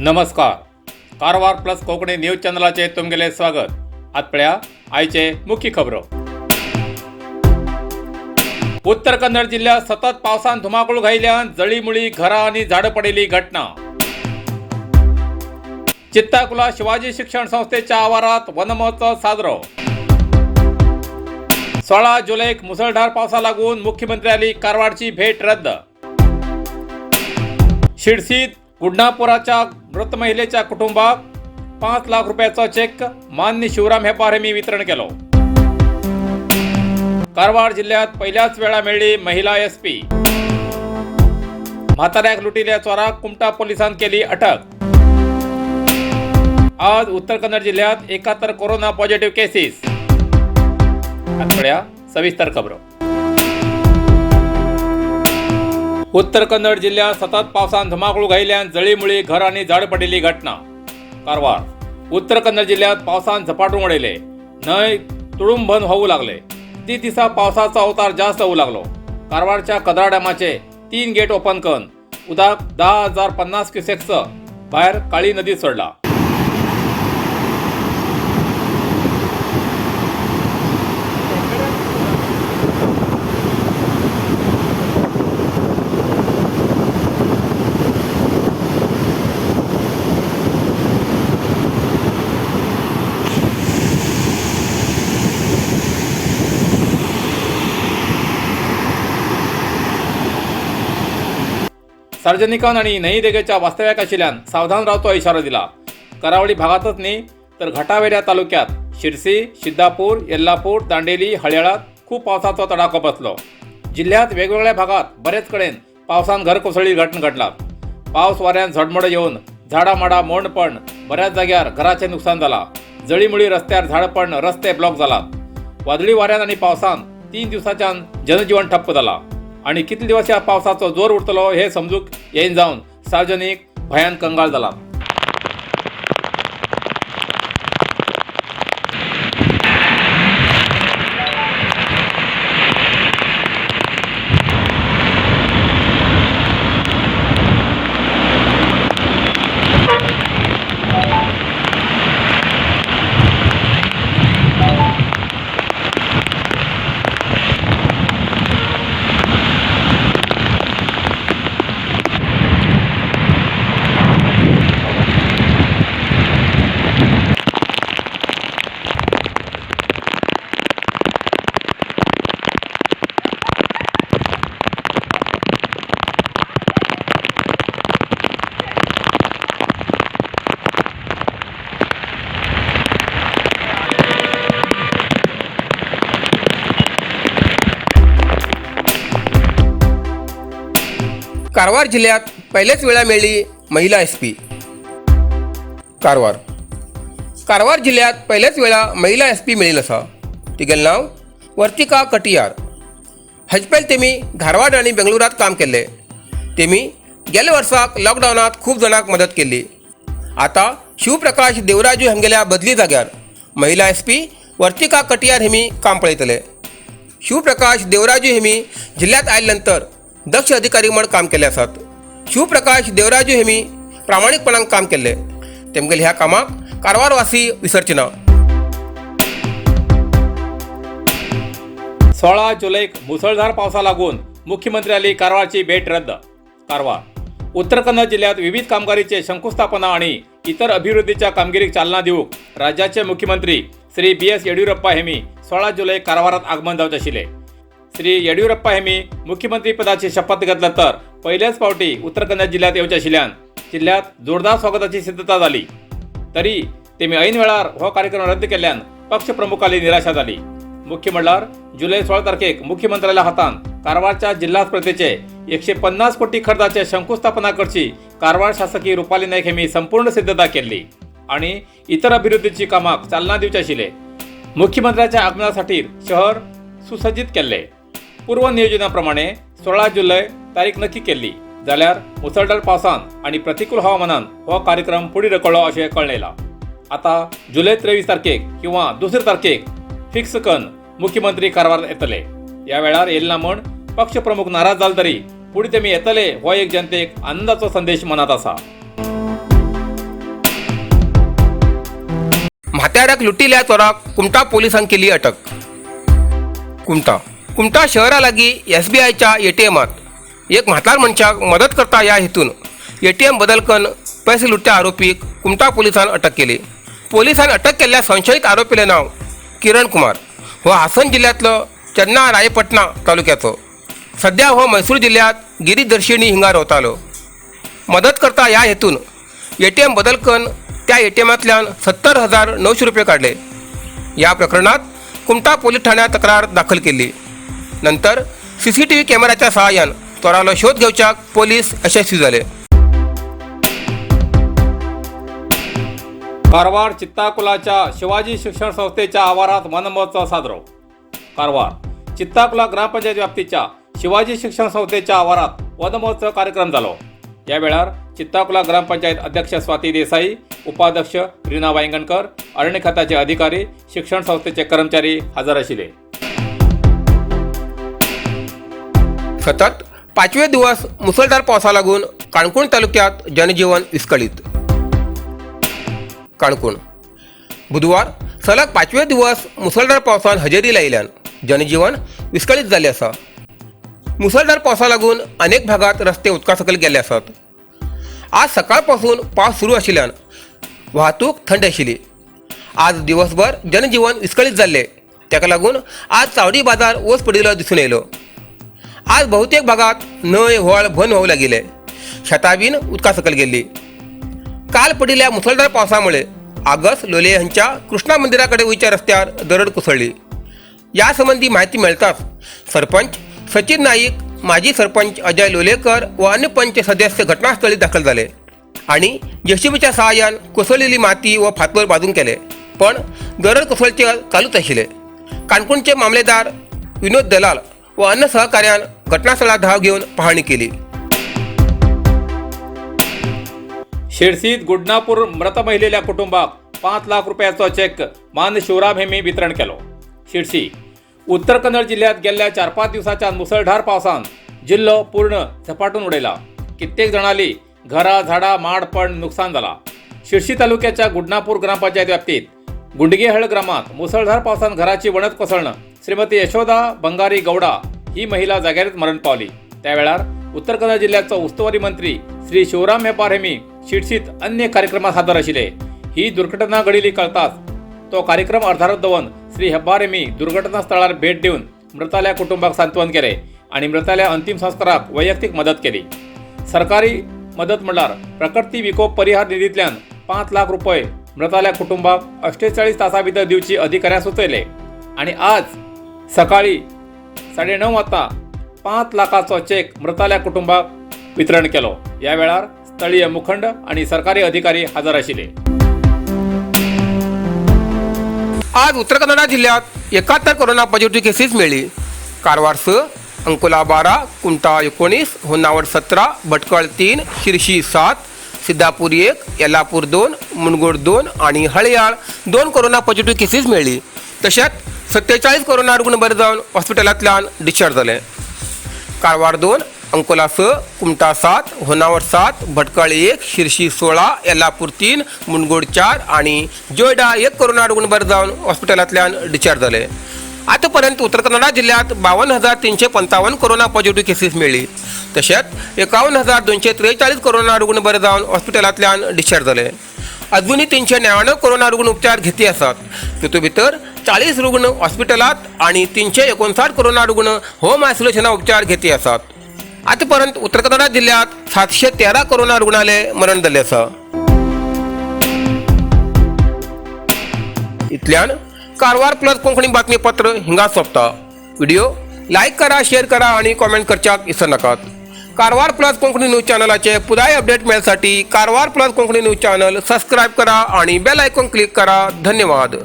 नमस्कार, Karwar plus Konkani news चॅनलाचे तुमगेले स्वागत. आत पळया आयचे मुख्य खबरो. उत्तर कन्नड जिल्ह्यात सतत पावसान धुमाकूळ घायल्यान जळीमुळी घरां आनी झाडां पडिल्ली घटना. चित्ताकुला शिवाजी शिक्षण संस्थेच्या आवारात वनमहोत्सव साजरो. 16 जुलैक मुसळधार पावसा लागून मुख्यमंत्र्यांली कारवारची भेट रद्द. शिरसीत गुडणापुराच्या मृत महिलेच्या कुटुंबाक 5 लाख रुपयाचो चेक मान्य शिवराम हेब्बार यांनी वितरण केलो. कारवार जिल्ह्यात पहिल्याच वेळा मेळ्ळी महिला एसपी. म्हाताऱ्याक लुटिल्या चोराक कुमटा पोलिसान केली अटक. आज उत्तर कन्नड जिल्ह्यात 71 कोरोना पॉझिटिव्ह केसीस. आठवड्या सविस्तर खबरो. उत्तर कन्नड जिल्ह्यात सतत पावसान धुमाकूळ घायल्यान जळीमुळी घर आणि झाड पडिल्ली घटना. कारवार उत्तर कन्नड जिल्ह्यात पावसान झपाटून उडयले. न्हंय तुडुंबन व्हावू लागले. ती दिसा पावसाचो अवतार जास्त होऊ लागलो. कारवारच्या कदरा डॅमाचे 3 गेट ओपन करून उदक 10,050 क्युसेक्स भायर काळी नदीत सोडला. सार्वजनिकान आणि न्हंय देगेच्या वास्तव्याक आशिल्ल्यान सावधान रावचो इशारो दिला. करावळी भागातच न्ही तर घाटावेल्या तालुक्यात शिरसी, सिद्धापूर, येल्लापूर, दांडेली, हळ्याळात खूप पावसाचो तडाखो बसलो. जिल्ह्यात वेगवेगळ्या भागात बरेच कडेन पावसान घर कोसळी घटना घडला. पावस वाऱ्यान झडमड येवन झाडां माडां मोंड पण बऱ्याच जाग्यार घराचें नुकसान जाला. जळीमुळी रस्त्यार झाड पडून रस्ते ब्लॉक जालात. वादळी वाऱ्यान आनी पावसान 3 दिवसाच्यान जनजीवन ठप्प जाला आणि कितले दिवस ह्या पावसाचो जोर उरतलो हे समजूक येयन जावन सार्वजनिक भयान कंगाळ जाला. कारवार जिल्ह्यात पहिल्याच वेळा मिळाली महिला एसपी. कारवार कारवार जिल्ह्यात पहिल्याच वेळा महिला एसपी मिळेल असा. तिगेलें नांव वर्तिका कटियार. हाजे पयलीं तेमी धारवाड आनी बेंगळुरात काम केल्लें. तेमी गेल्या वर्साक लॉकडावनांत खूब जाणांक मदत केल्ली. आतां शिवप्रकाश देवराजू हांगेल्या बदली जाग्यार महिला एसपी वर्तिका कटियार हेमी काम पळयतले. शिवप्रकाश देवराजू हेमी जिल्ह्यात आयले नंतर दक्ष अधिकारी म्हण काम केल्ले आसात. शिवप्रकाश देवराजू हेमी प्रामाणीकपणान काम केल्ले. तेमगेले ह्या कामाक कारवारवासी विसरचे ना. 16 जुलैक मुसळधार पावसा लागून मुख्यमंत्र्यांली कारवारची भेट रद्द. कारवार उत्तर कन्नड जिल्ह्यात विविध कामगिरीचे शंकुस्थापना आणि इतर अभिवृद्धीच्या कामगिरीक चालना दिवंक राज्याचे मुख्यमंत्री श्री बी एस येडियुरप्पा हेमी 16 जुलै कारवारात आगमन जावचे आशिल्ले. श्री येडियुरप्पा हेमी मुख्यमंत्री पदाची शपथ घेतल्या तर पहिल्याच फावटी उत्तर कन्नड जिल्ह्यात येवचे आशिल्ल्यान जिल्ह्यात जोरदार स्वागताची सिद्धता जाली. तरी तेमी ऐन वेळार हो कार्यक्रम रद्द केल्ल्यान पक्ष प्रमुखाली निराशा जाली. मुख्य म्हणल्यार जुलै 16 तारखेक मुख्यमंत्र्याच्या हातान कारवारच्या जिल्हा स्पर्धेचे 150 कोटी खर्चाचे शंकुस्थापना करची कारवार शासकीय रुपाली नायक हेमी संपूर्ण सिद्धता केल्ली आणि इतर अभिवृद्धीची कामाक चालना दिवचे आशिल्ले. मुख्यमंत्र्याच्या आगमनासाठी शहर सुसज्जित केल्ले. पूर्वनियोजनाप्रमाणे 16 जुलै तारीख नक्की केल्ली जाल्यार मुसळधार पावसान आणि प्रतिकूल हवामानान हो कार्यक्रम फुडें ढकललो अशें कळ्ळें. आता जुलै 23 तारखेक किंवा 2 तारखेक फिक्स करून मुख्यमंत्री कारवार येतले. ह्या वेळार येयले ना म्हण पक्ष प्रमुख नाराज जाले तरी फुडें तेमी येतले हो एक जनतेक आनंदाचो संदेश मनात आसा. म्हाताऱ्याक लुटिल्ल्या चोराक कुमटा पोलिसांक केली अटक. कुमटा कुमटा शहरा लागीं एसबीआयच्या एटीएमात एक म्हातार मनशाक मदत करता ह्या हेतून एटीएम बदल करून पैसे लुटत्या आरोपीक कुमटा पोलिसान अटक केली. पोलिसान अटक केल्ल्या संशयित आरोपीलें नांव किरण कुमार. हो हासन जिल्ल्यांतलो चन्ना रायपटना तालुक्याचो. सध्या हो म्हैसूर जिल्ह्यात गिरिदर्शिणी हिंगा रावतालो. मदत करता ह्या हेतून एटीएम बदल करून त्या एटीएमांतल्यान 70,900 रुपये काडले. या प्रकरणात कुमटा पोलीस ठाण्यात तक्रार दाखल केली. नंतर सीसीटीव्ही कॅमेऱ्याच्या सहाय्यान चोरालो शोध घेवच्याक पोलीस यशस्वी झाले. कारवार चित्ताकुलाच्या शिवाजी शिक्षण संस्थेच्या आवारात वनमहोत्सव साजरो. कारवार चित्ताकुला ग्रामपंचायत व्याप्तीच्या शिवाजी शिक्षण संस्थेच्या आवारात वनमहोत्सव कार्यक्रम झालो. या वेळार चित्ताकुला ग्रामपंचायत अध्यक्ष स्वाती देसाई, उपाध्यक्ष रीना वायंगणकर, अरण्य खात्याचे अधिकारी, शिक्षण संस्थेचे कर्मचारी हजर आशिल्ले. सतत पाचवे दिवस मुसळधार पावसा लागून काणकोण तालुक्यात जनजीवन विस्कळीत. काणकोण बुधवार सलग पाचवे दिवस मुसळधार पावसान हजेरी लायिल्ल्यान जनजीवन विस्कळीत जाल्लें आसा. मुसळधार पावसा लागून अनेक भागात रस्ते उदका सकयल गेल्ले आसात. आज सकाळपासून पावस सुरू आशिल्ल्यान वाहतूक थंड आशिल्ली. आज दिवसभर जनजीवन विस्कळीत जाल्लें. ताका लागून आज चावडी बाजार ओस पडिल्लो दिसून येयलो. आज बहुतेक भागात न्हंय व्हळ भरून व्हांवू लागिल्ले. शेतां बीन उदका सकयल गेल्ली. काल पडिल्ल्या मुसळधार पावसामुळे आगस लोलये हांच्या कृष्णा मंदिरा कडेन वयच्या रस्त्यार दरड कोसळ्ळी. ह्या संबंदी म्हायती मेळटाच सरपंच सचिन नाईक, माजी सरपंच अजय लोलयेकर व अन्य पंच सदस्य घटनास्थळी दाखल जाले आणि जेसीबीच्या सहाय्यान कोसळलेली माती व फातर बाजून केले, पण दरड कोसळचे चालूच आशिल्ले. काणकोणचे मामलेदार विनोद दलाल व अन्य सहकार्यान घटनास्थळार धाव घेवन पाहणी केली. शिरसीत गुडनापूर मृत महिलेल्या कुटुंबाक 5 लाख रुपयाचो चेक मान शिवराम हेमी वितरण केलो. शिरसी उत्तर कन्नड जिल्ह्यात गेल्ल्या 4-5 दिवसाच्या मुसळधार पावसान जिल्हो पूर्ण झपाटून उडयला. कित्येक जणांली घरा झाडा माड पण नुकसान झाला. शिरसी तालुक्याच्या गुडनापूर ग्रामपंचायत व्याप्तीत गुंडगेहळ ग्रामात मुसळधार पावसान घराची वणत कोसळणं श्रीमती यशोदा बंगारी गौडा ही महिला जाग्यारच मरण पावली. त्यावेळार उत्तर कन्नड जिल्ह्याचो उस्तवारी मंत्री श्री शिवराम हेब्बार हेमी शिरसीत अन्य कार्यक्रमात हजर आशिल्ले. ही दुर्घटना घडिल्ली कळताच तो कार्यक्रम अर्धारच दवरून श्री हेब्बार हेमी दुर्घटना स्थळार भेट दिवन मृताल्या कुटुंबाक सांत्वन केले आणि मृताल्या अंतिम संस्काराक वैयक्तीक मदत केली. सरकारी मदत म्हणल्यार प्रकृती विकोप परिहार निधींतल्यान 5 लाख रुपये मृताल्या कुटुंबाक 48 तासां भितर दिवची अधिकाऱ्यांक सुचयले आणि आज सकाळी 9:30 वाजता 5 लाखाचो चेक मृताल्या कुटुंबाक वितरण केलो. या वेळार स्थळीय मुखंड आणि सरकारी अधिकारी हजर आशिल्ले. आज उत्तर कन्नडा जिल्ह्यात 71 कोरोना पॉझिटिव्ह केसीस मेळ्ळी. कारवार 6, अंकोला 12, कुमटा 19, होन्नावर 17, भटकळ 3, शिरशी 7, सिद्धापूर 1, येल्लापूर 2, मुनगोड 2 आणि हळयाळ 2 कोरोना पॉझिटिव्ह केसीस मेळ्ळी. तशेंच 47 कोरोना रुग्ण बरे जावन हॉस्पिटलांतल्यान डिस्चार्ज जाले. कारवार 2, अंकोला 6, कुमटा 7, होन्नावर 7, भटकळ 1, शिरशी 16, येल्लापूर 3, मुनगोड 4 आणि जोयडा 1 कोरोना रुग्ण बरे जावन हॉस्पिटलांतल्यान डिस्चार्ज जाले. आतापर्यंत उत्तर कन्नडा जिल्ह्यात 52,355 कोरोना पॉझिटिव्ह केसीस मेळ्ळी. तशेंच 51,243 कोरोना रुग्ण बरे जावन हॉस्पिटलांतल्यान डिस्चार्ज जाले. अजूनय 399 कोरोना रुग्ण उपचार घेती आसात. तातूंत भितर 40 रुग्ण हॉस्पिटलांत आनी 359 कोरोना रुग्ण होम आयसोलेशना उपचार घेती आसात. आतापर्यंत उत्तर कन्नडा जिल्ह्यात 713 कोरोना रुग्णाले मरण जाल्लें आसा. इतल्यान कारवार प्लस कोंकणी बातमीपत्र हिंगा सोंपता. व्हिडिओ लायक करा, शेअर करा आणि कॉमेंट करच्याक विसर नाकात. कारवार प्लस कोंकणी न्यूज चॅनलाचे पुराय update मेळसाठी Karwar plus Konkani news channel subscribe करा आणि बेल आयकॉन क्लिक करा. धन्यवाद.